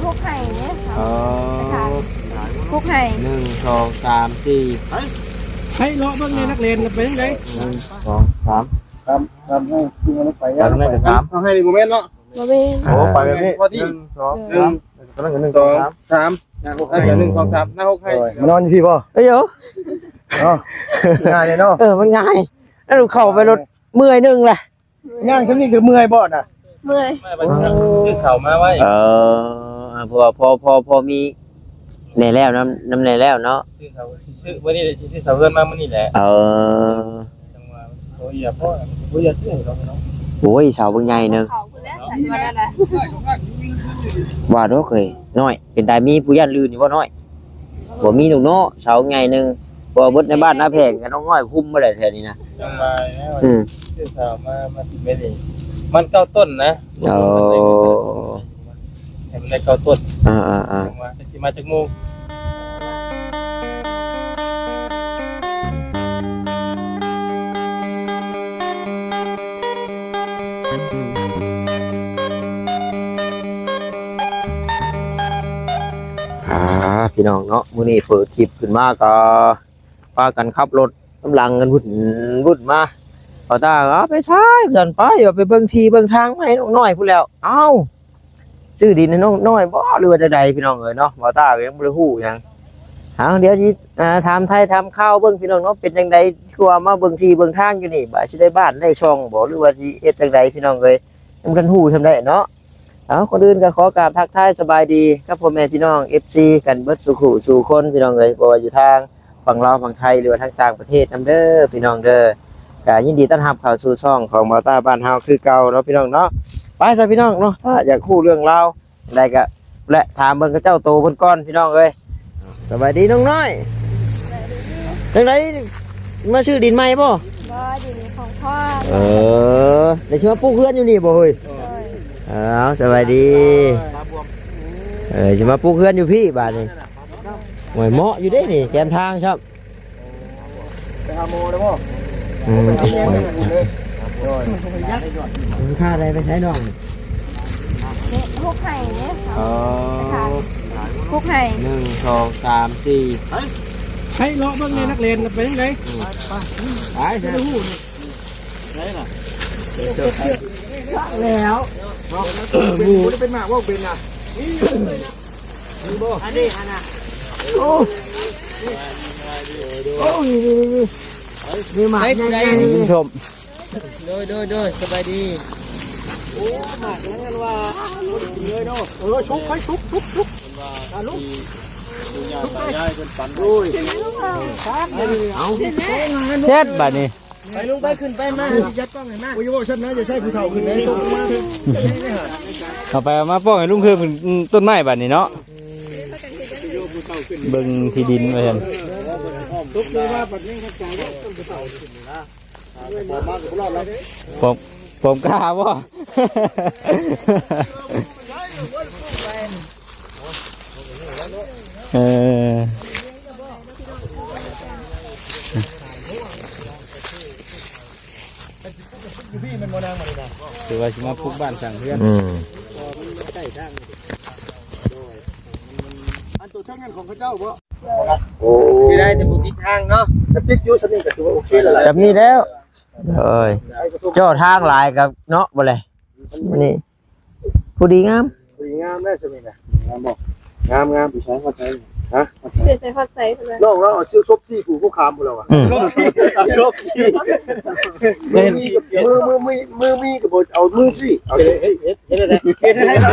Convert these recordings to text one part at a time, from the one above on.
ພວກໄຮ່ເດ້ ເອີ ພວກໄຮ່ ໜຶ່ງ ສອງ ສາມ ສີ່ ໃຫ້ເລາະເບິ່ງໃນນັກເລນນະ ໄປທາງໃດ ໜຶ່ງ ສອງ ສາມ ຕາມ ຕາມໃຫ້ທີ່ມັນໄປ ຕາມໃຫ້ ສາມ ເອົາໃຫ້ນີ້ບໍ່ແມ່ນເນາະ ບໍ່ແມ່ນ ໂອ້ ໄປແບບນີ້ ໜຶ່ງ ສອງ ສາມ ໜຶ່ງ ສອງ ສາມ ໜ້າຫົກໄຮ່ ໜຶ່ງ ສອງ ສາມ ໜ້າຫົກໄຮ່ ໂອ້ຍ ມານອນຢູ່ພີ້ບໍ່ ເອີ ເນາະ ງ່າຍເດເນາະ ເອີ ມັນງ່າຍ ແລ້ວເຂົ້າໄປລົດເມື່ອຍໜຶ່ງແຫຼະ ຍ່າງຊ່ຳນີ້ຈະເມື່ອຍບໍ່ນະ? ເມື່ອຍ ຊື້ເຂົ້າມາໄວ້ ເອີ ອ່າ ເພາະວ່າພໍ ພໍ ພໍມີແດ່ແລ້ວ ນຳ ນຳແດ່ແລ້ວເນາະ ຊື້ເຂົ້າ ຊື້ ມື້ນີ້ແຫຼະ ຊິຊື້ເຂົ້າເຮືອນມາມື້ນີ້ແຫຼະ ເອີ ຈັ່ງວ່າ ໂອ້ຍ ບໍ່ ບໍ່ຢາກຊື້ໃຫ້ດອກເນາະ ໂອ້ຍ ເສົາບັກໃຫຍ່ໜຶ່ງ ເຂົາພຸ້ນແຫຼະ ໃສ່ມາແລ້ວນະ ວ່າດອກເອີຍ ນ້ອຍ ເປັນຕາມີຜູ້ຢ້ານລື່ນຢູ່ບໍ່ນ້ອຍ? ບໍ່ມີດອກເນາະ ເສົາໃຫຍ່ໜຶ່ງ ເພາະວ່າເບິດໃນບ້ານນາແພງກັນ ນ້ອງນ້ອຍຄຸມບໍ່ໄດ້ແຖວນີ້ນະ ຈັ່ງວ່າແລ້ວ ອືມ ຊື້ເສົາມາ ມາຕິດໄວ້ນີ້ ມັນເກົ້າຕົ້ນນະ ໂອ້ ໃຫ້ມັນໄດ້ເກົ້າຕົ້ນ ອ່າໆໆ ຈັ່ງວ່າຈັກຊິມາຈັກໂມງ ອ່າ ພີ່ນ້ອງເນາະ ມື້ນີ້ເປີດຄລິບຂຶ້ນມາກໍພາກັນຂັບລົດນຳຫຼັງກັນວຸ້ນວຸ້ນມາ ບ່າວຕາ ເອົາໄປໃສ ວ່າຊັ້ນ ໄປ ວ່າໄປເບິ່ງທີ່ເບິ່ງທາງໃຫ້ນ້ອງນ້ອຍພຸ້ນແລ້ວ ເອົ້າ ຊື້ດິນໃຫ້ນ້ອງນ້ອຍບໍ່ ຫຼືວ່າຈັ່ງໃດ ພີ່ນ້ອງເອີຍເນາະ ບ່າວຕາກໍຍັງບໍ່ໄດ້ຮູ້ຫຍັງ ເອົາ ດຽວຊິ ອ່າ ຖາມໄຖ່ຖາມຂ່າວເບິ່ງ ພີ່ນ້ອງເນາະ ເປັນຈັ່ງໃດ ຄືວ່າມາເບິ່ງທີ່ເບິ່ງທາງຢູ່ນີ້ ບາດຊິໄດ້ບ້ານໄດ້ຊ່ອງບໍ່ ຫຼືວ່າຊິເຮັດຈັ່ງໃດ ພີ່ນ້ອງເອີຍ ຍັງບໍ່ທັນຮູ້ຊ່ຳໃດເນາະ ເອົາ ກ່ອນອື່ນກໍຂໍກາບທັກທາຍສະບາຍດີກັບພໍ່ແມ່ພີ່ນ້ອງ ເອັຟຊີ ກັນເບິດສູ່ຄູ່ສູ່ຄົນ ພີ່ນ້ອງເອີຍ ບໍ່ວ່າຢູ່ທາງຝັ່ງລາວຝັ່ງໄທ ຫຼືວ່າທາງຕ່າງປະເທດນຳເດີ ພີ່ນ້ອງເດີ ກໍຍິນດີຕ້ອນຮັບເຂົ້າສູ່ຊ່ອງຂອງບ່າວຕາບ້ານເຮົາຄືເກົ່າເນາະ ພີ່ນ້ອງເນາະ ໄປຊະ ພີ່ນ້ອງເນາະ ຖ້າຢາກຮູ້ເລື່ອງລາວ ໃດກໍ ແລະ ຖາມເບິ່ງເຂົາເຈົ້າໂຕເພິ່ນກ່ອນ ພີ່ນ້ອງເອີຍ ສະບາຍດີນ້ອງນ້ອຍ ສະບາຍດີ ຈັ່ງໃດ ມາຊື້ດິນໃໝ່ບໍ່? ບໍ່ ດິນຂອງພໍ່ ເອີ ແລ້ວຊິມາປູກເຮືອນຢູ່ນີ້ບໍ່ເຮີ້ຍ? ໂດຍ ເອີ ເອົາ ສະບາຍດີ ເອີ ຊິມາປູກເຮືອນຢູ່ພີ້ບາດນີ້ ໂອ້ຍ ເໝາະຢູ່ເດ້ນີ້ ແຄມທາງຊ້ຳ ໄປຫາໝໍໄດ້ບໍ່? ອືມ ໄປຫາໝໍໄດ້ເລີຍ ໂດຍ ຄ່າໄດ້ໄປໃຊ້ນ້ອງ ເຮັດຫົກໄຮ່ເດ້ ເອີ ຫົກໄຮ່ ໜຶ່ງ ສອງ ສາມ ສີ່ ໃຫ້ເລາະເບິ່ງໃນນັກເລນນະ ໄປທາງໃດ ອືມ ໄປ ໄປ ໄປ ໄດ້ລະ ແລ້ວ ເອີ ບໍ່ໄດ້ເປັນໝາກ ເວົ້າເປັນນະ ອັນນີ້ຫັ້ນນະ ໂອ້ ໂອ້ ນີ້ໆໆ ນີ້ໝາກໃຫຍ່ໆ ທ່ານຜູ້ຊົມ ໂດຍ ໂດຍ ໂດຍ ສະບາຍດີ ໂອ້ ໝາກນັ້ນວ່າບໍ່ໄດ້ກິນເລີຍເນາະ ເອີ ຊຸກ ໃຫ້ຊຸກ ຊຸກ ຊຸກ ອ່າ ລຸກ ໂອ້ຍ ເຈັດບາດນີ້ ໄປລຸງໄປ ຂຶ້ນໄປ ມາ ຊິຈັດກ້ອງໃຫ້ມາ ໂອ້ຍ ເວົ້າຊັ້ນນະ ຢ່າໃຊ້ຜູ້ເຖົ້າຂຶ້ນເລີຍ ຕົກລົງມາ ເອົາໄປເອົາມາປ້ອງໃຫ້ລຸງເຄີບຂຶ້ນຕົ້ນໄມ້ບາດນີ້ເນາະ ເບິ່ງທີ່ດິນວ່າຊັ້ນ ຕົກລົງມາບັດນີ້ ປ້ອມ ປ້ອມກ້າບໍ່? ເອີ ຖືວ່າຊິມາປຸກບ້ານສ້າງເຮືອນ ອືມ ອັນໂຕທາງນັ້ນຂອງເຂົາເຈົ້າບໍ່? ໂອ້ ຊິໄດ້ແຕ່ບໍ່ຕິດທາງເນາະ ກະຕິດຢູ່ ສ່ຳນີ້ກະຖືວ່າໂອເຄແລ້ວ ສ່ຳນີ້ແລ້ວ ເອີຍ ເຈາະທາງຫຼາຍກະເນາະ ບໍ່ແລະ ນີ້ ພໍດີງາມ ພໍດີງາມແລ້ວ ສ່ຳນີ້ນະ ງາມບໍ່? ງາມ ງາມ ໄປໃຊ້ຮອດໃສ ຮະ ໄປໃຊ້ຮອດໃສ ນ້ອງລາວເອົາເສື້ອສົບສີພູໂຄຄາມພຸ້ນແລ້ວວ່າ ອືມ ສົບສີ ສົບສີ ມືມີກະ ມື ມື ມືມີກະບໍ່ເອົາມືສີ ເຮັດ ເຮັດ ເຮັດ ເຮັດ ເອີ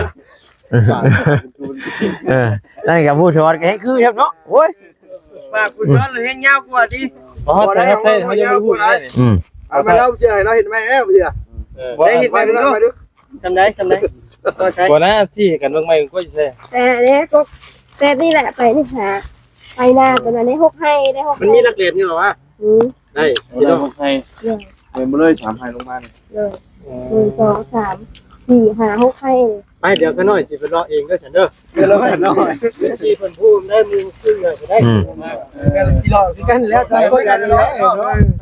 ນັ້ນກະຜູ້ສອນກະເຮັດຄືກັນເນາະ ໂອ້ຍ ປາກຜູ້ສອນແຮງຍາວກວ່າຕິ ບໍ່ຮອດໃສຮອດໃສ ເຮົາຍັງບໍ່ຮູ້ເດ້ ອືມ ເອົາມາ ລາວຊິໃຫ້ລາວເຮັດໃໝ່ແລ້ວ ເອີ ໄດ້ເຮັດໃໝ່ເນາະ ສ່ຳໃດ ສ່ຳໃດ ບໍ່ນະ ຊີ້ກັນເບິ່ງໃໝ່ກວ່າຢູ່ໃສ ແຕ່ເດ້ ກໍແບບນີ້ແຫຼະ ໄປນີ້ຫາ ໄປນາ ຕອນນັ້ນໄດ້ຫົກໄຮ່ ໄດ້ຫົກໄຮ່ ມັນມີຫຼັກເກນຢູ່ຫວາ? ອືມ ໄດ້ ໄດ້ຫົກໄຮ່ ເອີ ເປັນບໍ່ເລີຍ ສາມໄຮ່ລົງມານີ້ ເອີ ໜຶ່ງ ສອງ ສາມ ສີ່ ຫ້າ ຫົກໄຮ່ ໄປ ດຽວຂ້ານ້ອຍຊິໄປເລາະເອງເດີ ຊັ້ນເດີ ເລາະຂ້ານ້ອຍ ເອັຟຊີເພິ່ນພູມໄດ້ ໝູ່ຄືນກະໄດ້ ອືມ ເອີ ຊິເລາະຄືກັນແລ້ວ ໄປຄືກັນແລ້ວ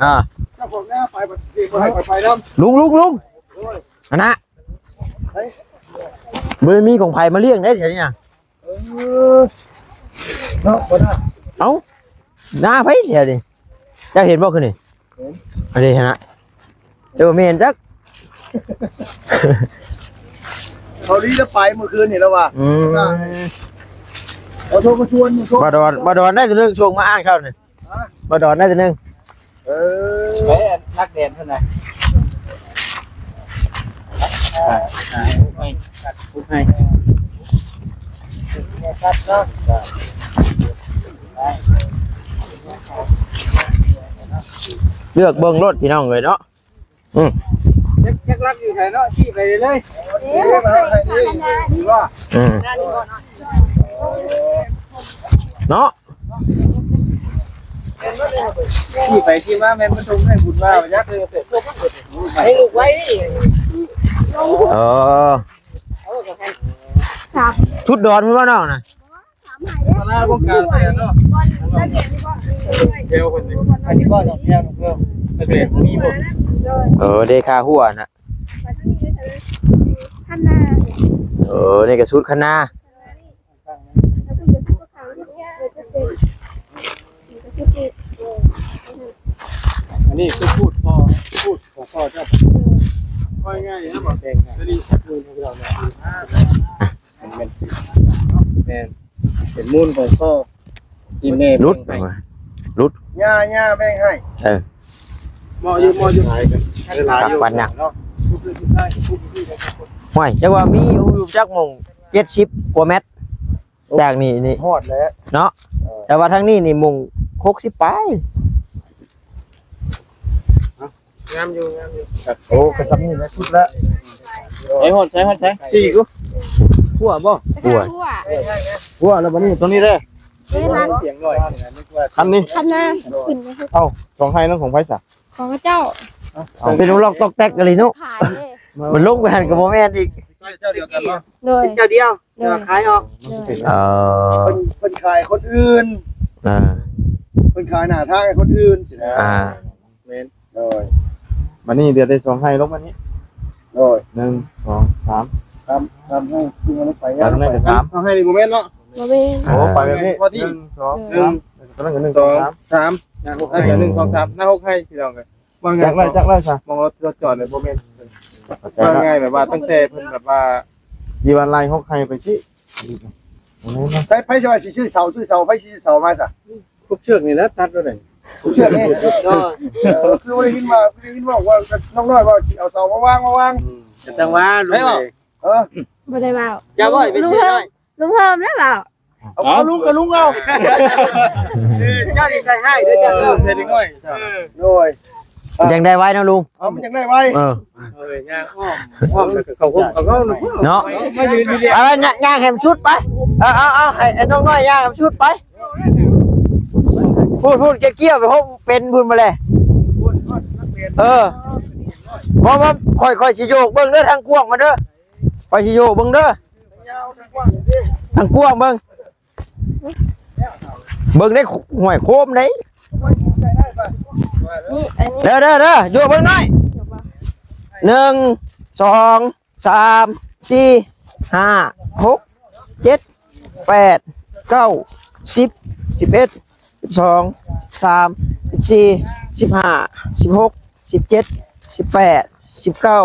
ອ່າ ເຈົ້າຂອງນາໄປ ບໍ່ໃຫ້ຂ້ອຍໄປນຳ ລຸງ ລຸງ ລຸງ ໂອ້ຍ ອັນນະ ບໍ່ໄດ້ມີຂອງໃຜມາລ້ຽງໄດ໋ ແຖວນີ້ນະ ເອີ ເນາະ ບໍ່ໄດ້ ເອົ້າ ໜ້າໃຜແຖວນີ້ ເຈົ້າເຫັນບໍ່ຄືນນີ້? ເຫັນ ອັນນີ້ຫັ້ນນະ ເອີ ແມ່ນຈັກ ເຂົາລີ້ລະໄປມື້ຄືນນີ້ລະວ່າ ອືມ ເຂົາໂທມາຊວນຢູ່ ບໍ່ດອນ ບໍ່ດອນໄດ້ຕົວໜຶ່ງ ສົ່ງມາອ່າງເຊົ້ານີ້ ຮະ ບໍ່ດອນໄດ້ຕົວໜຶ່ງ ເອີ ໄປອັນລັກແດນເພິ່ນນະ ເລືອກເບິ່ງໂລດພີ່ນ້ອງເອີຍເນາະ ອືມ ຈັກ ຈັກລັກຢູ່ໃສເນາະ ຊີ້ໄປເລີຍ ອືມ ເນາະ ທີ່ໄປທີ່ມາແມ່ນມັນຕົງໃຫ້ບຸນວ່າ ຢາກໃຫ້ລູກໄວ້ ເອີ ສາມ ຊຸດດອນພຸ້ນວ່ານ້ອງນະ ສາມໃຫ້ເດ້ ຕະຫຼາດວງການແຊນເນາະ ດຽວເພິ່ນ ອັນນີ້ບໍ່ດອກແກ້ວເນາະ ເອີ ເດ້ຄ່າຫົວນະ ຄັນນາ ເອີ ນີ້ກະຊຸດຄັນນາ ອັນນີ້ຄືພູດພໍ່ ພູດຂອງພໍ່ເຈົ້າ ວ່າງ່າຍນະ ບໍ່ແພງ ອັນນີ້ສັກໝື່ນໃຫ້ເຮົາເນາະ ແມ່ນ ແມ່ນ ເປັນມູນຂອງພໍ່ທີ່ແມ່ ຫຼຸດ ແບ່ງໃຫ້ ຫຼຸດ ຍ່າ ຍ່າແບ່ງໃຫ້ ເອີ ເໝາະຢູ່ ເໝາະຢູ່ ຫຼາຍກັນ ຫຼາຍຢູ່ ປັນຫຍັງ ເນາະ ຫ້ວຍ ຈັກວ່າມີຢູ່ຈັກໝ່ອງ ເຈັດສິບກວ່າແມັດ ຈາກນີ້ນີ້ ຮອດແລ້ວເນາະ ເອີ ແຕ່ວ່າທາງນີ້ນີ້ໝ່ອງຫົກສິບປາຍ ງາມຢູ່ ງາມຢູ່ ໂອ້ ກະຊ່ຳນີ້ແຫຼະ ສຸດແລ້ວ ໃສ່ຮອດ ໃສ່ຮອດ ໃສ່ ສີ່ກູ ຫົວບໍ່ ຫົວ ຫົວແລ້ວບັດນີ້ ຕົວນີ້ເດ້ ເອີ ຄັນນີ້ ຄັນນາ ເອົ້າ ຂອງໃຜນະ ຂອງໃຜຊະ ຂອງເຈົ້າ ເປັນລອກຕອກແຕກອີ່ຫຼີເນາະ ຂາຍເດ້ ມັນລົງໄປຫັ້ນກະບໍ່ແມ່ນອີກ ເຈົ້າດຽວກັນເນາະ ໂດຍ ເຈົ້າດຽວ ໂດຍ ແຕ່ວ່າຂາຍອອກ ໂດຍ ເອີ ເພິ່ນ ເພິ່ນຂາຍຄົນອື່ນ ອ່າ ເພິ່ນຂາຍໜ້າທາງໃຫ້ຄົນອື່ນຊີ້ນະ ອ່າ ແມ່ນ ໂດຍ ບັດນີ້ເຫຼືອແຕ່ສອງໄຮ່ລົງມານີ້ ໂດຍ ໜຶ່ງ ສອງ ສາມ ສາມ ສາມໄຮ່ ເອົາລົງໄປ ສາມໄຮ່ກະສາມ ສາມໄຮ່ນີ້ບໍ່ແມ່ນເນາະ ບໍ່ແມ່ນ ໂອ້ ໄປແບບນີ້ ພໍດີ ໜຶ່ງ ສອງ ສາມ ໜຶ່ງ ສອງ ສາມ ໜ້າຫົກໄຮ່ ໜຶ່ງ ສອງ ສາມ ໜ້າຫົກໄຮ່ ພີ່ນ້ອງເອີຍ ວ່າງ່າຍ ຈັກໄຮ່ ຈັກໄຮ່ຊະ ມອງເຮົາຈອດນີ້ບໍ່ແມ່ນ ເຂົ້າໃຈ ວ່າ ລະ ງ່າຍແບບວ່າຕັ້ງແຕ່ເພິ່ນແບບວ່າ ທີ່ວ່າໄລ່ຫົກໄຮ່ໄປຊີ້ ໃສ ໃຜຊິວ່າຊິຊື້ເສົາ ຊື້ເສົາ ໃຜຊິຊື້ເສົາມາຊະ ພວກເຊືອກນີ້ແຫຼະຕັດໂລດ ພວກເຊືອກນີ້ ເອີ ຄືໄດ້ຍິນວ່າ ໄດ້ຍິນເວົ້າວ່ານ້ອງນ້ອຍວ່າຊິເອົາເສົາມາວາງ ມາວາງ ອືມ ກະຈັ່ງວ່າລຸງ ເອີ ບໍ່ໄດ້ເວົ້າ ຢ່າເວົ້າໃຫ້ເປັນຊື່ນ້ອຍ ລຸງເພີ່ມແລ້ວເວົ້າ ເອົາ ເອົາ ເອົາລຸງ ເອົາລຸງເອົາ ເຈົ້ານີ້ໃສ່ຮ້າຍເດີ ເຈົ້າເອີ ເປັນເດັກນ້ອຍ ໂດຍ ຢາກໄດ້ໄວເນາະລຸງ ເອົາ ມັນຢາກໄດ້ໄວ ເອີ ເອີ ຍ່າງອ້ອມ ອ້ອມແລ້ວກະເຂົ້າຮ່ມເຂົ້າເງົາເນາະ ເນາະ ມາຢືນຢູ່ນີ້ ເອົາ ຍ່າງ ຍ່າງໃຫ້ມັນສຸດໄປ ເອົາ ເອົາ ເອົາ ໃຫ້ ໃຫ້ນ້ອງນ້ອຍຍ່າງໃຫ້ມັນສຸດໄປ ພຸ້ນ ພຸ້ນ ກ່ຽວໆ ໄປໂຮມເປັນພຸ້ນມາແລະ ເອີ ບໍ່ ບໍ່ ຂ້ອຍ ຂ້ອຍຊິໂຍກເບິ່ງເດີ ທາງກວ້າງມັນເດີ ຂ້ອຍຊິໂຍກເບິ່ງເດີ ທາງກວ້າງເບິ່ງ ເບິ່ງໄດ້ ຫ້ວຍໂຄມໄດ໋ ນີ້ ອັນນີ້ ເດີ ເດີ ເດີ ໂຍກເບິ່ງໜ້ອຍ ໂຍກບໍ່ ໜຶ່ງ ສອງ ສາມ ສີ່ ຫ້າ ຫົກ ເຈັດ ແປດ ເກົ້າ ສິບ ສິບເອັດ ສິບສອງ ສິບສາມ ສິບສີ່ ສິບຫ້າ ສິບຫົກ ສິບເຈັດ ສິບແປດ ສິບເກົ້າ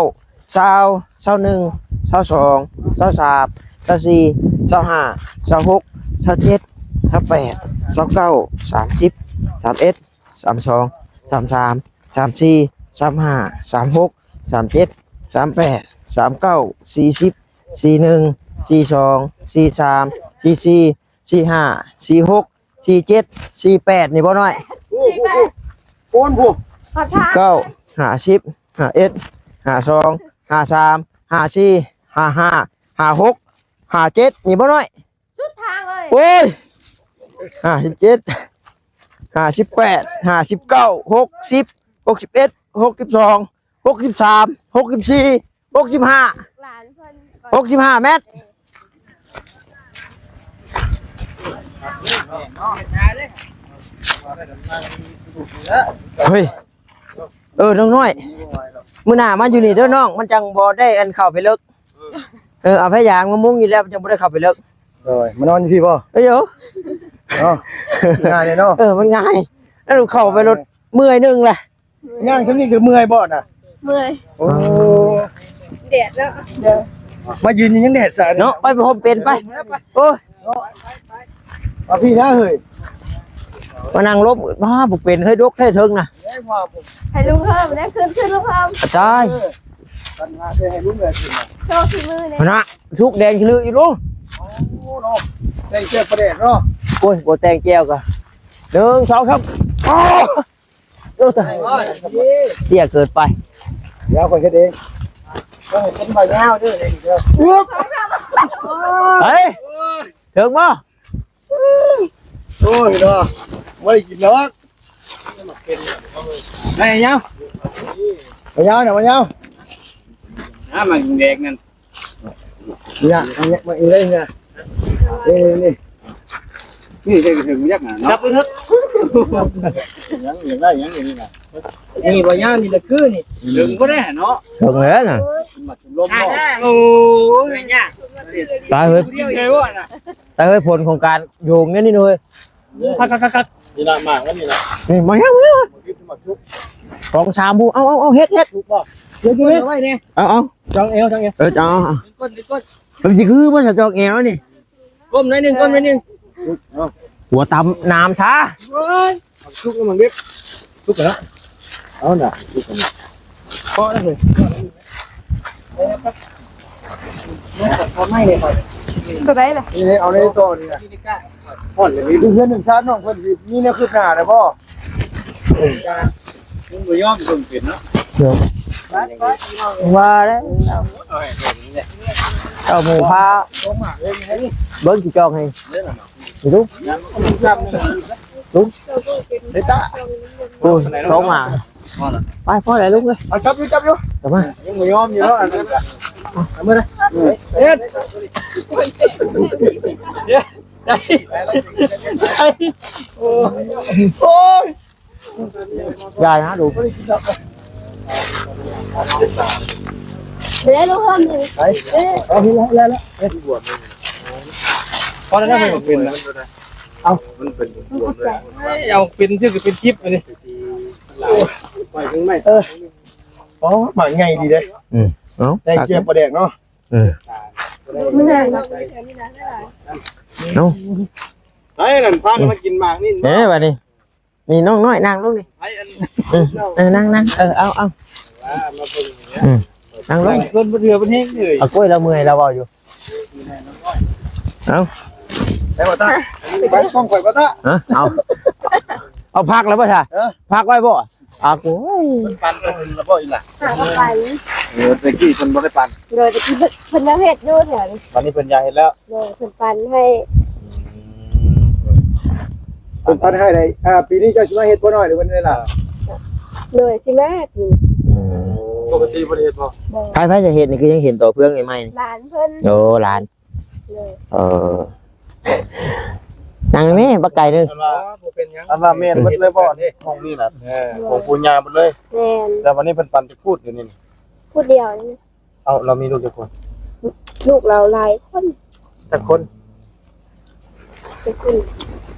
ຊາວ ຊາວໜຶ່ງ ຊາວສອງ ຊາວສາມ ຊາວສີ່ ຊາວຫ້າ ຊາວຫົກ ຊາວເຈັດ ຊາວແປດ ຊາວເກົ້າ ສາມສິບ ສາມເອັດ ສາມສອງ ສາມສາມ ສາມສີ່ ສາມຫ້າ ສາມຫົກ ສາມເຈັດ ສາມແປດ ສາມເກົ້າ ສີ່ສິບ ສີ່ໜຶ່ງ ສີ່ສອງ ສີ່ສາມ ສີ່ສີ່ ສີ່ຫ້າ ສີ່ຫົກ ສີ່ເຈັດ ສີ່ແປດ ນີ້ບໍ່ນ້ອຍ ໂອ້ໂຫ ໂອ້ໂຫ ສິບເກົ້າ ຫ້າສິບ ຫ້າເອັດ ຫ້າສອງ ຫ້າສາມ ຫ້າສີ່ ຫ້າຫ້າ ຫ້າຫົກ ຫ້າເຈັດ ນີ້ບໍ່ນ້ອຍ ສຸດທາງເລີຍ ໂອ້ຍ ຫ້າສິບເຈັດ ຫ້າສິບແປດ ຫ້າສິບເກົ້າ ຫົກສິບ ຫົກສິບເອັດ ຫົກສິບສອງ ຫົກສິບສາມ ຫົກສິບສີ່ ຫົກສິບຫ້າ ຫຼານເພິ່ນ ຫົກສິບຫ້າແມັດ ເຮີ້ຍ ເອີ ນ້ອງນ້ອຍ ມື້ໜ້າມາຢູ່ນີ້ເດີນ້ອງ ມັນຈັ່ງບໍ່ໄດ້ອັນເຂົ້າໄປເລິກ ເອີ ເອົາພະຍາງມາມຸງຢູ່ແລ້ວ ມັນຈັ່ງບໍ່ໄດ້ເຂົ້າໄປເລິກ ໂດຍ ມານອນຢູ່ພີ້ບໍ່? ເອີຍ ເນາະ ງ່າຍເລີຍເນາະ. ເອີ ມັນງ່າຍ ແລ້ວເຂົ້າໄປລົດເມື່ອຍໜຶ່ງແຫຼະ. ຍ່າງທາງນີ້ກໍເມື່ອຍບໍ່ນະ? ເມື່ອຍ. ໂອ້ ແດດເນາະ. ໂດຍ ມາຢືນຢູ່ຍັງແດດຊະເນາະ. ໄປ ໄປໂຮມເປັນໄປ. ໂອ້ຍ ເອົາພີ້ນະເຮີ້ຍ ມານັ່ງລົມ. ອ້າ ບໍ່ເປັນເຮີ້ຍ ດົກແທ້ເທິງນະ. ໃຫ້ລຸງເຮີ້ມນະ ຂຶ້ນ ຂຶ້ນລຸງເຮີ້ມ. ຕາຍ ເອີ ຕັນຫາໃຫ້ລຸງເຮີ້ມ. ໂຊຝີມືແດ່ ຫັ້ນນະ ສຸກແດງຂະລືຢູ່ລູກ. ໂອ້ເນາະ ແຕ່ງແຈ່ວປາແດກເນາະ. ໂອ້ຍ ບໍ່ແຕ່ງແຈ່ວກະ ໜຶ່ງ ສອງ ສາມ. ໂອ້ ໂອ້ ຕາຍ ເຕ້ຍເກີນໄປ. ດຽວຂ້ອຍເຮັດເອງ. ຕ້ອງໃຫ້ເປັນບ່າວຍາວເດີ ເດີ. ເຮີ້ຍ ເຖິງບໍ່? ໂອ້ຍເນາະ ບໍ່ໄດ້ກິນດອກ. ໄດ້ຍາວ ມາຍາວນະ ມາຍາວ. ອ່າ ມາແດກນັ້ນ ນີ້ນະ ເອົານີ້ມາອີກເລີຍນີ້ນະ. ນີ້ ນີ້ ນີ້ ນີ້ ນີ້ ຈັບໄປເຖາະ. ຍັງ ຍັງໄດ້ ຍັງຢູ່ນີ້ນະ. ນີ້ບໍ່ຍາວ ນີ້ລະຄືນີ້ ດຶງບໍ່ໄດ້ເນາະ. ເຖິງແລ້ວນະ ມັນມາກິນລົມເນາະ. ໂອ້ຍ ຍາກ ຕາຍເຮີ້ຍ ດຽວເອງ. ຕາຍເຮີ້ຍ ຜົນຂອງການໂຍງແນວນີ້ເຮີ້ຍ. ຄັກໆໆໆ ນີ້ລະ ໝາກມັນນີ້ລະ. ນີ້ມາແລ້ວ ມາແລ້ວ ໝາກທິບ ໝາກທຸກ ສອງສາມຜູ້. ເອົາ ເອົາ ເອົາ ເຮັດ ເຮັດ ທຸກບໍ່? ເຮັດຢູ່ ເຮັດໄວ້ແດ່. ເອົາ ເອົາ ຈອງແອວ ຈອງແອວ. ເອີ ຈອງ ເອົາ ເອົາ ມັນຊິຄືບໍ່ ຈອງແອວນີ້. ກົ້ມໜ້ອຍໜຶ່ງ ກົ້ມໜ້ອຍໜຶ່ງ. ເອົາ ຫົວຕຳນ້ຳຊາ. ໂອ້ຍ ໝາກທຸກ ໝາກດິບ ທຸກແລ້ວ. ເອົານະ ທຸກແລ້ວ. ພໍແລ້ວເຮີ້ຍ ເອົາໄມ້ເລີຍ. ຕົວໃດລະ? ນີ້ ເອົາໃນໂຕນີ້ນະ. ຮ້ອນເລີຍ ຢູ່ເຮືອນໜຶ່ງຊານນ້ອງເພິ່ນຊິມີແນວຄືບໜ້າໄດ້ບໍ່? ມັນບໍ່ຍອມເບິ່ງເປັນເນາະ. ວ່າແລ້ວ ເອົາໝູພາເບິ່ງຊິຈອງໃຫ້. ລຸງ ລຸງ ເດຕາ ໂອ້ຍ ສອງໝາກ. ໄປ ພໍແລ້ວລຸງເອີຍ. ເອົາ ຈັບຢູ່ ຈັບຢູ່. ກັບມາ ຍັງບໍ່ຍອມຢູ່ເນາະ ອັນນັ້ນ. ເອົາມາເດີ ເຮັດ ໄດ້ ໄດ້ ໂອ້ຍ ໂອ້ຍ. ຢ່ານະລູກ ເດ້ລູກເຮີ້ມ ໄປ ເດ້ ເອົາ ເຮັດແລ້ວ ເຮັດແລ້ວ. ພໍແລ້ວ ເອົາ ມັນເປັນບວມເລີຍ ເອົາເປັນຊື່ເປັນຄລິບອັນນີ້. ເອີ ອໍ ໝາກໃຫຍ່ດີເດ້. ອືມ ເອົາ ແຕ່ງເຈີຍປາແດກເນາະ. ເອີ ເອົາ ໄອ້ນັ້ນພາກັນມາກິນໝາກນີ້ ເອີ ບັດນີ້ ນີ້ນ້ອງນ້ອຍນັ່ງລົງນີ້. ເອີ ເອີ ນັ່ງໆ ເອີ ເອົາ ເອົາ ອືມ ນັ່ງລົງ. ເພິ່ນບໍ່ເຖື່ອເພິ່ນແຮງເລີຍ ເອົາ ກ້ອຍລາວເມື່ອຍລາວເວົ້າຢູ່. ເອົາ ໄປບໍ່ຕາ ໄປກ້ອງຂ້ອຍບໍ່ຕາ. ຮະ ເອົາ ເອົາ ພັກແລ້ວບໍ່ຊະ? ເອີ ພັກໄວ້ບໍ່? ອາ ໂອ້ຍ ເພິ່ນປັ່ນເພິ່ນລະບໍ່ອີ່ຫຼະ? ຫາບໍ່ໄປ. ເອີ ແຕ່ກີ້ເພິ່ນບໍ່ໄດ້ປັ່ນ. ໂດຍ ແຕ່ກີ້ເພິ່ນ ເພິ່ນຍັງເຮັດຢູ່ແຖວນີ້ ບັດນີ້ເພິ່ນຢາກເຮັດແລ້ວ. ໂດຍ ເພິ່ນປັ່ນໃຫ້ ອືມ ເພິ່ນປັ່ນໃຫ້ໄດ້. ອ່າ ປີນີ້ເຈົ້າຊິມາເຮັດບໍ່ນ້ອຍ ຫຼືວ່າແນວໃດລະ? ໂດຍ ຊິມາປີນີ້. ອືມ ປົກກະຕິບໍ່ໄດ້ເຮັດບໍ່? ບໍ່. ໃຜ ໃຜຈະເຮັດນີ້ ຄືຍັງເຫັນຕໍ່ເຟືອງໃໝ່ໆ ນີ້? ຫຼານເພິ່ນ. ໂອ້ ຫຼານ. ໂດຍ ເອີ ນັ່ງແມ່ ບັກໄກ່ເດີ. ອັນວ່າ ບໍ່ເປັນຫຍັງ ອັນວ່າແມ່ນເບິດເລີຍບໍ່ ຫ້ອງນີ້ນະ? ເອີ ຂອງປູ່ຍ່າເບິດເລີຍ. ແມ່ນ. ແຕ່ວັນນີ້ເພິ່ນປັ່ນຈັກຟຸດດຽວນີ້? ຟຸດດຽວນີ້. ເອົ້າ ລາວມີລູກຈັກຄົນ? ລູກລາວຫຼາຍຄົນ. ຈັກຄົນ? ຈັກຄົນ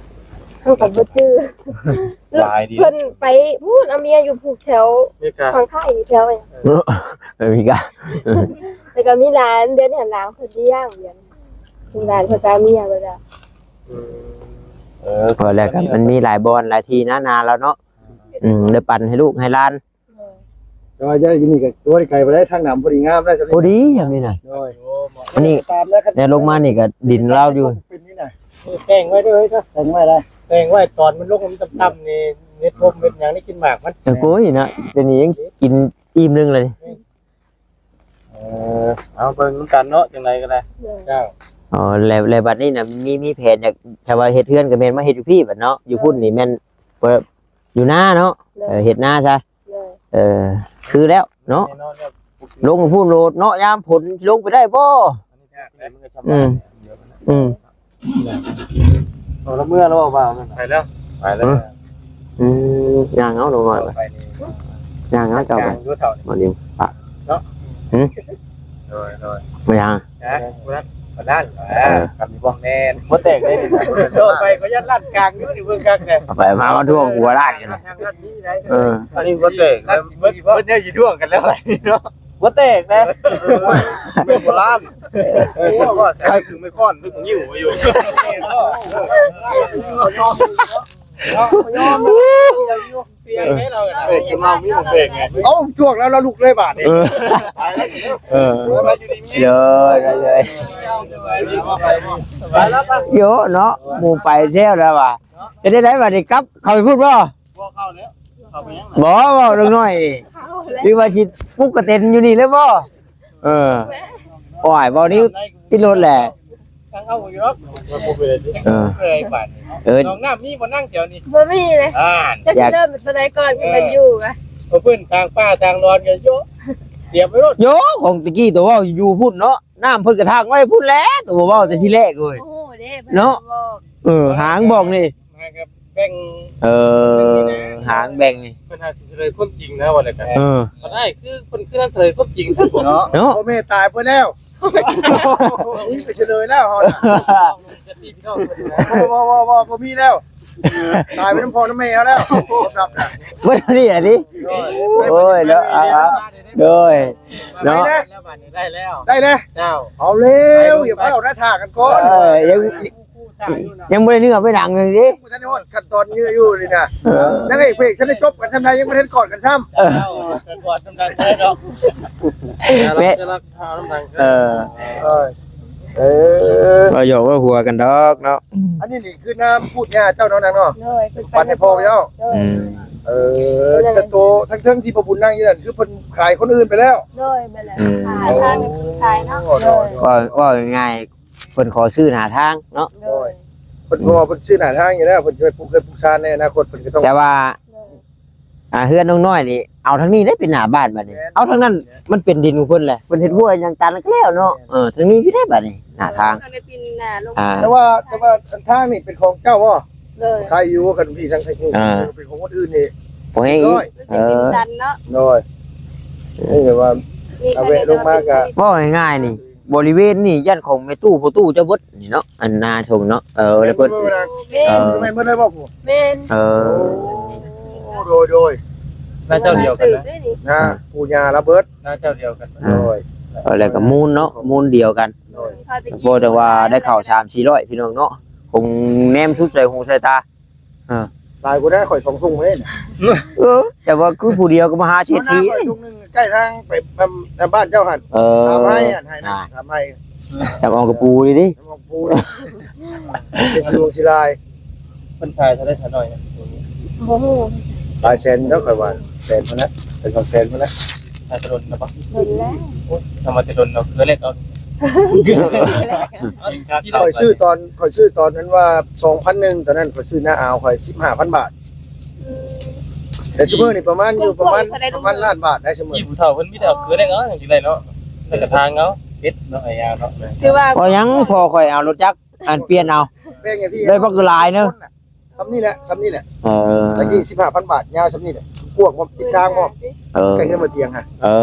ເຮົາກໍບໍ່ຈື່. ຫຼາຍດີ. ເພິ່ນໄປພຸ້ນ ເອົາເມຍຢູ່ພູກແຖວ ເມກາ ຝັ່ງໄທແຖວ ເອີ ອາເມລິກາ. ແລ້ວກໍມີຫຼານ ດຽວນີ້ຫຼານເພິ່ນລ້ຽງ ດຽວນີ້ຫຼານເພິ່ນກໍເອົາເມຍເບິດແລ້ວ. ອືມ ເອີ ພໍແລ້ວກໍມັນມີຫຼາຍບ່ອນຫຼາຍທີ່ນະ ນາລາວເນາະ. ອືມ ໄດ້ປັ່ນໃຫ້ລູກໃຫ້ຫຼານ. ແຕ່ວ່າຢູ່ນີ້ກໍບໍ່ໄດ້ໄກປານໃດ ທາງນ້ຳພໍດີງາມແລ້ວ. ພໍດີ ອັນນີ້ນະ. ໂດຍ ອັນນີ້ ແນວລົງມານີ້ກໍດິນລາວຢູ່. ເປັນນີ້ນະ ແຕ່ງໄວ້ເດີ ແຕ່ງໄວ້ໄດ້ ແຕ່ງໄວ້ ຕອນມັນລົງມັນຕ່ຳໆນີ້ ເຮັດພົມເຮັດຫຍັງໄດ້ກິນໝາກມັນ. ໂອ້ຍນະ ດຽວນີ້ຍັງກິນອີ່ມໜຶ່ງເລີຍ. ເອີ ເອົາເບິ່ງນຳກັນເນາະ ຈັ່ງໃດກໍໄດ້. ເຈົ້າ. ອໍ ແລ້ວ ແລ້ວບັດນີ້ນະ ມີ ມີແຜນຢາກ ຖ້າວ່າເຮັດເຮືອນກໍແມ່ນມາເຮັດຢູ່ພີ້ບັດເນາະ. ຢູ່ພຸ້ນນີ້ແມ່ນ ຢູ່ນາເນາະ. ເອີ ເຮັດນາຊະ. ເອີ ຄືແລ້ວເນາະ ລົງພຸ້ນໂລດເນາະ ຍາມຝົນຊິລົງໄປໄດ້ບໍ່? ອືມ ອືມ ເອົາລະເມືອແລ້ວບໍ່? ໄປແລ້ວ ໄປແລ້ວ. ອືມ ຍ່າງເອົານ້ອງນ້ອຍໄປ ຍ່າງເອົາເຈົ້າໄປ ມາດຽວປະເນາະ. ຫື ໂດຍ ໂດຍ ມາຫຍັງ? ນັ້ນ ເອີ ຄັນມີບໍ່ ແມ່ນ ບໍ່ແຕກເດ້ນີ້ນະ ໂດດໄປກໍຍັນລັດກາງຢູ່ນີ້ ເບິ່ງຄັກແທ້ ເອົາໄປມາ ມາທວງຫົວລ້ານກັນ ທາງລັດນີ້ໄດ ເອີ ອັນນີ້ບໍ່ແຕກ ລັດເບິດ ເບິດແນວຊິທວງກັນແລ້ວເນາະ ບໍ່ແຕກນະ ເປັນໂບລານ ເອີ ໃຄຄືໄມ້ຄ້ອນ ຄືຍິ້ວຢູ່ ເປັນເຮົາມີຂອງເປັນໄງ ເອົ້າ ທວງແລ້ວ ແລ້ວລຸກເລີຍບາດນີ້ ເອີ ຕາຍແລ້ວ ເອີ ເດີ ເດີ ໂຍເນາະ ໝູ່ໄປແລ້ວລະວ່າ ເຮັດໄດ້ໃດບາດນີ້ ກັບເຂົ້າໄປພຸ້ນບໍ່? ບໍ່ເຂົ້າແລ້ວ ເຂົ້າໄປຫຍັງ ບໍ່ ເວົ້າເລື່ອງນ້ອຍນີ້ ຫຼືວ່າຊິປຸກກະເຕັນຢູ່ນີ້ເລີຍບໍ່? ເອີ ໂອ້ຍ ເວົ້ານີ້ຕິດລົດແຫຼະ ທາງເອົາຢູ່ດອກ ເອີ ເອີ ໜອງນ້ຳມີບໍ່ນັ່ງແຖວນີ້? ບໍ່ມີເລີຍ ອ່າ ຈັກຊິເລີ່ມແຕ່ໃດກ່ອນ ເອີ ຄືມັນຢູ່ກະ ເອີ ເພິ່ນທາງປ່າທາງນອນກະໂຍ ຕຽມໄວ້ໂລດ ໂຍ ຂອງຕະກີ້ໂຕເວົ້າຢູ່ພຸ້ນເນາະ ນ້ຳເພິ່ນກະທັງໄວ້ພຸ້ນແຫຼະ ໂຕເວົ້າແຕ່ທີແລກເວີຍ ໂອ້ໂຫເດ້ ເນາະ ເພິ່ນບອກ ເອີ ຫາງບອກນີ້ ຫາງແບ່ງ ເອີ ຫາງແບ່ງນີ້ ເພິ່ນຫາຊິສະເຫຼີຍຄວາມຈິງນະ ວ່າແລ້ວກະ ເອີ ບໍ່ໄດ້ ຄືເພິ່ນຄືນັ້ນສະເຫຼີຍຄວາມຈິງເນາະ ເນາະ ໂອ້ແມ່ຕາຍເບິດແລ້ວ ນີ້ໄປສະເຫຼີຍແລ້ວເຮົານະ ບໍ່ ບໍ່ ບໍ່ ບໍ່ ບໍ່ມີແລ້ວ ຕາຍໄປນຳພໍ່ນຳແມ່ເຮົາແລ້ວ ເບິດນີ້ອັນນີ້ ໂອ້ຍ ເນາະ ເອົາ ເອົາ ໂດຍ ເນາະ ໄດ້ແລ້ວບາດນີ້ ໄດ້ແລ້ວ ໄດ້ແລ້ວ ເຈົ້າ ເອົາແລ້ວ ຢ່າພາວນະ ຖ້າກັນກ່ອນ ເອີ ຍັງ ຍັງບໍ່ໄດ້ເນື້ອໄປໜັງເລີຍເດ້ ຍັງບໍ່ທັນໄດ້ຮອດຂັ້ນຕອນນີ້ຢູ່ນີ້ນະ ເອີ ນາງເອກພະເອກທັນໄດ້ຈົບກັນຊ່ຳໃດ ຍັງບໍ່ທັນກອດກັນຊ້ຳ ເອີ ເຈົ້າ ໄປກອດນຳກັນເດີເນາະ ແມ່ ເອີ ເອີ ເອີ ເວົ້າຫຍອກເວົ້າຫົວກັນດອກເນາະ ອັນນີ້ນີ້ຄືນ້ຳປູດຫຍ້າເຈົ້າເນາະນາງເນາະ ໂດຍ ປັນໃຫ້ພໍ່ເຈົ້າ ໂດຍ ອືມ ເອີ ແຕ່ໂຕທັງເທິງທີ່ພໍ່ບຸນນັ່ງຢູ່ນັ້ນ ຄືເພິ່ນຂາຍຄົນອື່ນໄປແລ້ວ ໂດຍ ແມ່ນແຫຼະ ອືມ ຂາຍທາງນີ້ເພິ່ນຂາຍເນາະ ໂດຍ ເວົ້າ ເວົ້າງ່າຍ ເພິ່ນຂໍຊື້ໜ້າທາງເນາະ ໂດຍ ເພິ່ນ ເພາະວ່າເພິ່ນຊື້ໜ້າທາງຢູ່ແລ້ວ ເພິ່ນຊິໄປປຸກເຮືອນປຸກຊານໃນອະນາຄົດ ເພິ່ນກໍຕ້ອງ ແຕ່ວ່າ ອ່າ ເຮືອນນ້ອງນ້ອຍນີ້ ເອົາທາງນີ້ໄດ້ເປັນໜ້າບ້ານບາດນີ້ ເອົາທາງນັ້ນມັນເປັນດິນຂອງເພິ່ນແຫຼະ ເພິ່ນເຮັດຮົ້ວຫຍັງຕັນກໍແລ້ວເນາະ ເອີ ທາງນີ້ຢູ່ໄດ້ບາດນີ້ ໜ້າທາງ ເອີ ແຕ່ວ່າ ແຕ່ວ່າທາງນີ້ເປັນຂອງເຈົ້າບໍ່? ໂດຍ ໃຄຢູ່ ຄັນພີ່ທາງນີ້ ອ່າ ເປັນຂອງຄົນອື່ນນີ້ ບໍ່ແຮງອີກ ເອີ ເປັນດິນຕັນເນາະ ໂດຍ ນີ້ແບບວ່າ ເອົາແວະລົງມາກະ ເວົ້າງ່າຍໆນີ້ ບໍລິເວນນີ້ຢ້ານຂອງແມ່ຕູ້ພໍ່ຕູ້ເຈົ້າເບິດນີ້ເນາະ ອັນນາຊົງເນາະ ເອີ ແລ້ວເພິ່ນ ແມ່ນ ເອີ ແມ່ນເບິດເລີຍບໍ່ຜູ້? ແມ່ນ ເອີ ໂອ້ ໂດຍ ໂດຍ ນາເຈົ້າດຽວກັນນະ ນາປູ່ຍ່າລາວເບິດ ນາເຈົ້າດຽວກັນ ໂດຍ ເອີ ແລ້ວກໍມູນເນາະ ມູນດຽວກັນ ໂດຍ ບໍ່ແຕ່ວ່າໄດ້ເຂົ້າສາມສີ່ຮ້ອຍ ພີ່ນ້ອງເນາະ ຄົງແນມສຸດໃສ່ຫູໃສ່ຕາ ອ່າ ຫຼາຍກວ່ານັ້ນ ຂ້ອຍສອງທຸງເດ້ ເອີ ແຕ່ວ່າຄືຜູ້ດຽວກໍມະຫາເສດຖີ ທຸງໜຶ່ງໃກ້ທາງໄປ ບ້ານເຈົ້າຫັ້ນ ເອີ ຕາມໄຮ່ຫັ້ນ ໄຮ່ນະ ອ່າ ຕາມໄຮ່ ຕາມອອກກະປູນີ້ເດ້ ຕາມອອກກະປູນີ້ ເປັນດວງຊິລາຍ ເພິ່ນຂາຍເທົ່າໃດ ເທົ່ານ້ອຍນະ ບໍ່ຮູ້ ຫຼາຍແສນແລ້ວ ຂ້ອຍວ່າ ແສນພຸ້ນນະ ເປັນສອງແສນພຸ້ນນະ ຂາຍແຕ່ດົນນະບໍ່? ດົນແລ້ວ ໂອ້ຍ ທຳມາແຕ່ດົນເນາະ ເກືອແລກເອົາ ຂ້ອຍຊື້ຕອນ ຂ້ອຍຊື້ຕອນນັ້ນວ່າ ສອງພັນໜຶ່ງ ຕອນນັ້ນຂ້ອຍຊື້ນາອາວຂ້ອຍ ສິບຫ້າພັນບາດ ອືມ ແຕ່ຊຸມື້ນີ້ປະມານຢູ່ປະມານ ປະມານລ້ານບາດໄດ້ຊຸມື້ ຈີ່ຜູ້ເຖົ້າເພິ່ນມີແຕ່ເອົາເກືອແລກເອົາ ຈັ່ງຊິໄດ້ເນາະ ແລ້ວກະທາງເອົາ ເຮັດເນາະ ໄອ້ຍາວເນາະ ຄືວ່າ ພໍຍັງ ພໍຂ້ອຍເອົາລົດຈັກ ອັນປ່ຽນເອົາ ແບ່ງໃຫ້ພີ່ ໄດ້ບັກຫຼາຍເນາະ ສ່ຳນີ້ແຫຼະ ສ່ຳນີ້ແຫຼະ ເອີ ຕະກີ້ສິບຫ້າພັນບາດ ຍາວສ່ຳນີ້ແຫຼະ ກວ້າງພ້ອມ ຕິດທາງພ້ອມ ເອີ ໃກ້ເຮືອນບໍ່ຕຽງຫະ ເອີ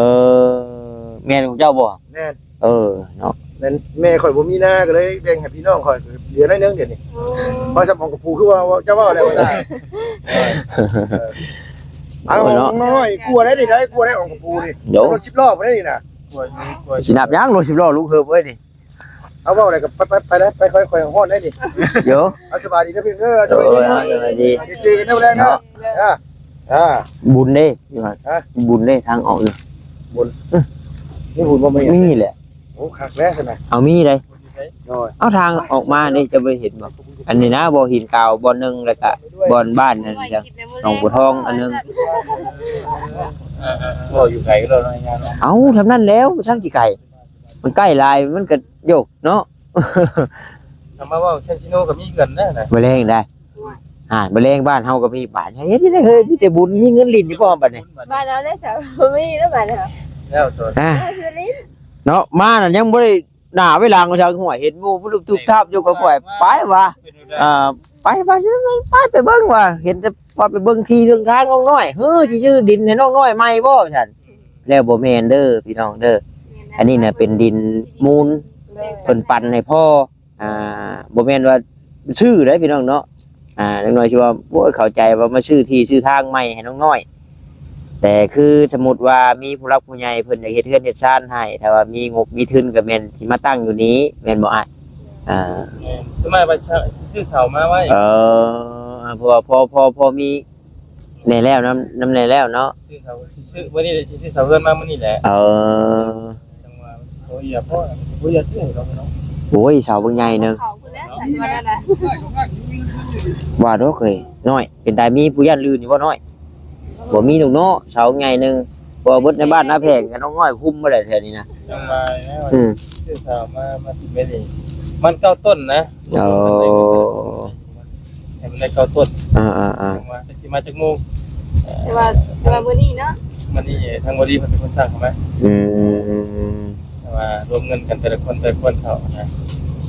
ແມ່ນຂອງເຈົ້າບໍ່? ແມ່ນ ເອີ ເນາະ ແມ່ນ ແມ່ຂ້ອຍບໍ່ມີນາ ກໍເລີຍແບ່ງໃຫ້ພີ່ນ້ອງຂ້ອຍ ເຫຼືອໜ້ອຍໜຶ່ງດຽວນີ້ ອໍ ເພາະສຳຂອງກະປູ ຄືວ່າເຈົ້າເວົ້າແລ້ວວ່າ ເອີ ເອົາ ເນາະ ນ້ອຍກວ່າໄດ້ນີ້ ໄດ້ກວ່າໄດ້ຂອງກະປູນີ້ ໂດ ລົດສິບລໍ້ໄດ້ນີ້ນະ ກວ່າຢູ່ ກວ່າຢູ່ ຊິນັບຫຍັງລົດສິບລໍ້ ລູກເຮີບເອີຍນີ້ ເອົາ ເວົ້າໄດ້ກໍໄປ ໄປ ໄປໄດ້ ໄປ ຂ້ອຍ ຂ້ອຍຮ້ອນໄດ້ນີ້ ໂຍ ເອົາ ສະບາຍດີເດີພີ່ເດີ ສະບາຍດີ ເອີ ສະບາຍດີ ເຈີກັນເດີແລງເນາະ ເນາະ ອ່າ ອ່າ ບຸນເດ້ ຮະ ບຸນເດ້ ທາງອອກນີ້ ບຸນ ເອີ ມີບຸນບໍ່? ມີແຫຼະ ໂອ້ ຄັກແລ້ວຊັ້ນນະ ເອົາ ມີໄດ໋ ໂດຍ ເອົາ ທາງອອກມານີ້ ຈະບໍ່ເຫັນບໍ່? ອັນນີ້ນະ ບໍ່ຫີນຂາວບ່ອນໜຶ່ງ ແລ້ວກະບ່ອນບ້ານນັ້ນ ໜອງບົວທອງອັນໜຶ່ງ ເອີ ເອີ ເອີ ເວົ້າຢູ່ໄກກໍໄດ້ເນາະ ເອົາ ສ່ຳນັ້ນແລ້ວ ຊ່າງຊິໄກ ມັນໃກ້ຫຼາຍ ມັນກໍໂຍກເນາະ ຖ້າມາເວົ້າເຊນຊິໂນກໍມີເຮືອນແລ້ວນະ ມື້ແລງໄດ໋ ອ່າ ມື້ແລງບ້ານເຮົາກໍມີ ບ້ານເຮັດໄດ້ເຮີຍ ມີແຕ່ບຸນ ມີເງິນຫຼິ້ນຢູ່ບໍ່ບັດນີ້ ບ້ານເຮົາໄດ້ສາວ ບໍ່ມີແລ້ວບ້ານເຮົາ ແລ້ວໂຕ ອ່າ ເຮົາຊິຫຼິ້ນ ເນາະ ມານັ້ນຍັງບໍ່ໄດ້ໜ້າໄວ້ຫຼັງວ່າຊັ້ນ ຫ້ວຍ ເຫັນໝູ່ລຸບຕຸບຕັບຢູ່ກໍຄ່ອຍໄປວ່າ ເອີ ໄປ ໄປ ໄປ ໄປເບິ່ງວ່າ ເຫັນແຕ່ວ່າໄປເບິ່ງທີ່ເບິ່ງທາງນ້ອງນ້ອຍ ເຮີ ຊິຊື້ດິນໃຫ້ນ້ອງນ້ອຍໃໝ່ບໍ່ ວ່າຊັ້ນ ແລ້ວບໍ່ແມ່ນເດີພີ່ນ້ອງເດີ ອັນນີ້ນະເປັນດິນມູນ ເພິ່ນປັນໃຫ້ພໍ່ ອ່າ ບໍ່ແມ່ນວ່າຊື້ເດ້ພີ່ນ້ອງເນາະ. ອ່າ ນ້ອງນ້ອຍຊິວ່າ ໂອ້ຍ ເຂົ້າໃຈວ່າມາຊື້ທີ່ຊື້ທາງໃໝ່ໃຫ້ນ້ອງນ້ອຍ, ແຕ່ຄືສົມມຸດວ່າມີຜູ້ຫຼັກຜູ້ໃຫຍ່ເພິ່ນຢາກເຮັດເຮືອນເຮັດຊານໃຫ້ ຖ້າວ່າມີງົບມີທຶນກໍແມ່ນຊິມາຕັ້ງຢູ່ນີ້ ແມ່ນບໍ່ອ້າຍ? ອ່າ ແມ່ນ ສ່ວນມາກວ່າຊິຊື້ເສົາມາໄວ້. ເອີ ເພາະວ່າພໍ ພໍ ພໍມີ ແນ່ແລ້ວນຳ ນຳແນ່ແລ້ວເນາະ. ຊື້ເສົາ ຊິຊື້ມື້ນີ້ແຫຼະ ຊິຊື້ເສົາເຮືອນມາມື້ນີ້ແຫຼະ. ເອີ ຈັງຫວະ ໂອ້ຍ ຢ່າພໍ ໂອ້ຍ ຢ່າຊື້ໃຫ້ດອກເນາະ. ໂອ້ຍ ເສົາບັກໃຫຍ່ໜຶ່ງ ເຂົາພຸ້ນແຫຼະ ໃສ່ວ່ານັ້ນນະ. ວ່າດອກເອີຍ ນ້ອຍ ເປັນຕາມີຜູ້ຢ້ານລື່ນຢູ່ບໍ່ນ້ອຍ? ບໍ່ມີດອກເນາະ ເສົາໃຫຍ່ໜຶ່ງ ບໍ່ເບິດໃນບ້ານນາແພງກັນ ນ້ອງນ້ອຍຄຸມບໍ່ໄດ້ແຖວນີ້ນະ. ຈັງຫວະແລ້ວ ອືມ ຊື້ເສົາມາ ມາຕິດໄວ້ນີ້ ມັນເກົ້າຕົ້ນນະ. ໂອ້ ໃຫ້ມັນໄດ້ເກົ້າຕົ້ນ. ອ່າໆໆ ຈັງຫວະ ຊິມາຈັກໂມງ? ແຕ່ວ່າ ແຕ່ວ່າມື້ນີ້ເນາະ ມື້ນີ້ທາງບໍລິສັດເປັນຄົນສັ່ງເຂົ້າມາ. ອືມ ແຕ່ວ່າລວມເງິນກັນແຕ່ລະຄົນແຕ່ລະຄົນເຂົ້ານະ.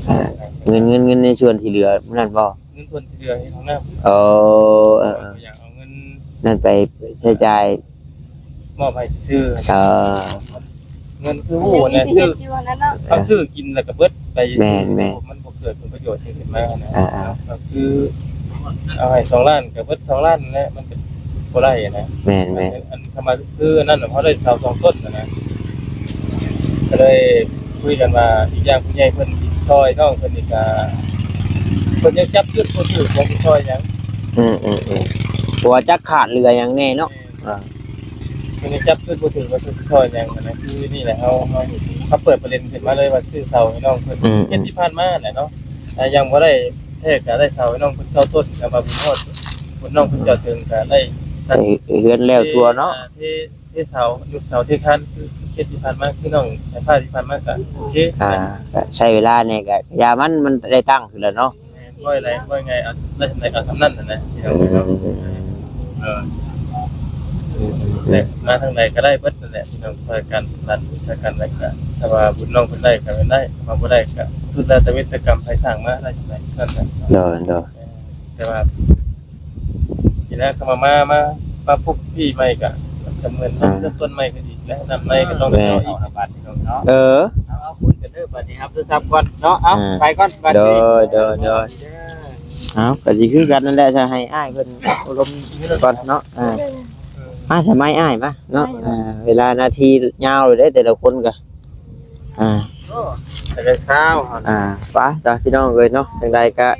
ອ່າ ເງິນ ເງິນ ເງິນໃນສ່ວນທີ່ເຫຼືອນັ້ນບໍ່? ເງິນສ່ວນທີ່ເຫຼືອເຮັດຫ້ອງນ້ຳ. ເອີ ເອີ ເອີ ບໍ່ຢາກເອົາເງິນນັ້ນໄປໃຊ້ຈ່າຍ ມອບໃຫ້ຊື່ໆ. ເອີ ເງິນຄືຮູ້ນະ ຊື້ ເຮົາຊື້ກິນແລ້ວກໍເບິດໄປ. ແມ່ນໆ ມັນບໍ່ເກີດຜົນປະໂຫຍດຫຍັງຂຶ້ນມານະ. ອ່າໆ ກໍຄືເອົາໃຫ້ສອງລ້ານກໍເບິດສອງລ້ານນັ້ນແຫຼະ ມັນກໍບໍ່ໄດ້ນະ. ແມ່ນໆ ອັນ ຄຳວ່າຄືອັນນັ້ນ ເຮົາໄດ້ເສົາສອງຕົ້ນນະ ກໍເລີຍຄຸຍກັນວ່າ ອີກຢ່າງຜູ້ໃຫຍ່ເພິ່ນຊິຊ່ອຍນ້ອງເພິ່ນນີ້ກໍ ເພິ່ນຍັງຈັບຈຸດບໍ່ຖືກວ່າຊິຊ່ອຍຫຍັງ. ອືມໆໆ ບໍ່ຈັກຂາດເຫຼືອຫຍັງແນ່ເນາະ. ອ່າ ເພິ່ນຍັງຈັບຈຸດບໍ່ຖືກວ່າຊິຊ່ອຍຫຍັງນະ. ຄືນີ້ແຫຼະ ເຮົາ ເຮົາ ເຮົາເປີດປະເດັນຂຶ້ນມາເລີຍວ່າຊື້ເສົາໃຫ້ນ້ອງເພິ່ນ. ອືມໆ ເຮັດທີ່ຜ່ານມາແຫຼະເນາະ ອ່າ ຍັງບໍ່ໄດ້ແທ້ກໍໄດ້ເສົາໃຫ້ນ້ອງເພິ່ນເກົ້າຕົ້ນ ແຕ່ວ່າບຸນຮອດ ບຸນນ້ອງເພິ່ນເຈົ້າເຖິງກໍໄດ້ ເອີ ເຮືອນແລ້ວທົ່ວເນາະ ເທ ເທເສົາ ຍົກເສົາ ເທຄານ ຄືເຂດທີ່ຜ່ານມາ ຄືນ້ອງສາຍຟ້າທີ່ຜ່ານມາກໍໂອເຄ. ອ່າ ກໍໃຊ້ເວລາແດ່ ກໍຢ່າມັນ ມັນໄດ້ຕັ້ງຂຶ້ນແລ້ວເນາະ. ແມ່ນ ບໍ່ໄດ້ ບໍ່ໄດ້ງ່າຍ ເອົາໄດ້ສ່ຳໃດກໍເອົາສ່ຳນັ້ນນະ ພີ່ນ້ອງເນາະ. ອືມ ເອີ ແຕ່ມາທາງໃດກໍໄດ້ເບິດນັ້ນແຫຼະ ພີ່ນ້ອງ ຊ່ອຍກັນ ນັ້ນຊ່ອຍກັນ ແລ້ວກໍຖ້າວ່າບຸນນ້ອງເພິ່ນໄດ້ກໍແມ່ນໄດ້ ຖ້າວ່າບໍ່ໄດ້ກໍສຸດແລ້ວແຕ່ເວທກຳໃຜສ້າງມາ ໄດ້ສ່ຳໃດນັ້ນແຫຼະ. ໂດຍ ໂດຍ ແຕ່ວ່າ ນີ້ແຫຼະ ຄຳວ່າມາ ມາ ມາພົບພີ່ໃໝ່ກະຈຳເງິນ ອ່າ ເລີ່ມຕົ້ນໃໝ່ຂຶ້ນອີກແຫຼະ ນ້ຳໃນກໍຕ້ອງໄດ້ ແມ່ນ ເອົາອີກ ເອົາບາດນີ້ເນາະ. ເອີ ເອົາ ເອົາຄຸຍກັນເດີ ບາດນີ້ຮັບໂທລະສັບກ່ອນເນາະ. ເອົາ ອ່າ ໄປກ່ອນບາດນີ້. ໂດຍ ໂດຍ ໂດຍ ເອົາ ກໍຊິຄືກັນນັ້ນແຫຼະ ຈະໃຫ້ອ້າຍເພິ່ນອົບຮົມກ່ອນເນາະ. ອ່າ ເອີ ອ່າ ສະໄໝອ້າຍມາເນາະ. ອ່າ ເວລານາທີຍາວເລີຍເດ້ ແຕ່ລະຄົນກໍ ອ່າ ໂອ້ ແຕ່ເຊົ້າ ອ່າ ໄປ ຈ້າ ພີ່ນ້ອງເອີຍເນາະ ຈັ່ງໃດກະ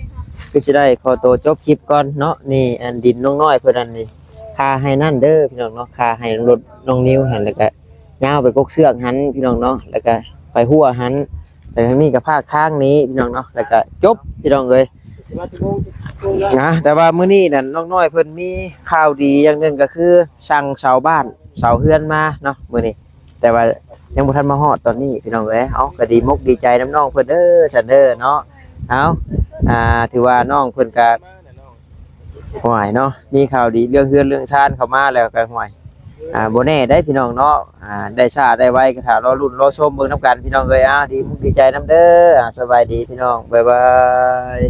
ຄືຊິໄດ້ຂໍໂຕຈົບຄລິບກ່ອນເນາະ. ນີ້ ອັນດິນນ້ອງນ້ອຍເພິ່ນອັນນີ້ ຄ່າໃຫ້ນັ້ນເດີພີ່ນ້ອງເນາະ ຄ່າໃຫ້ລົດນ້ອງນິວຫັ້ນ ແລ້ວກະຍາວໄປກົກເຊືອກຫັ້ນພີ່ນ້ອງເນາະ ແລ້ວກະໄປຮົ້ວຫັ້ນ ແລ້ວທາງນີ້ກະພາກທາງນີ້ພີ່ນ້ອງເນາະ ແລ້ວກະຈົບພີ່ນ້ອງເອີຍນະ. ແຕ່ວ່າມື້ນີ້ນັ້ນນ້ອງນ້ອຍເພິ່ນມີຂ່າວດີຢ່າງໜຶ່ງ ກະຄືສັ່ງເສົາບ້ານເສົາເຮືອນມາເນາະມື້ນີ້ ແຕ່ວ່າຍັງບໍ່ທັນມາຮອດຕອນນີ້ພີ່ນ້ອງເອີຍ. ເອົ້າ ກໍດີມົກດີໃຈນຳນ້ອງເພິ່ນເດີຊັ້ນເດີເນາະ. ເອົ້າ ອ່າ ຖືວ່ານ້ອງເພິ່ນກໍ ຫ້ວຍເນາະ ມີຂ່າວດີເລື່ອງເຮືອນເລື່ອງຊານເຂົ້າມາແລ້ວກໍ ຫ້ວຍ ອ່າ ບໍ່ແນ່ໄດ໋ພີ່ນ້ອງເນາະ. ອ່າ ໄດ້ຊ້າໄດ້ໄວກໍຖ້າລໍລຸ້ນລໍຊົມເບິ່ງນຳກັນພີ່ນ້ອງເອີຍ. ເອົ້າ ດີມຸກດີໃຈນຳເດີ. ອ່າ ສະບາຍດີພີ່ນ້ອງ ບາຍບາຍ.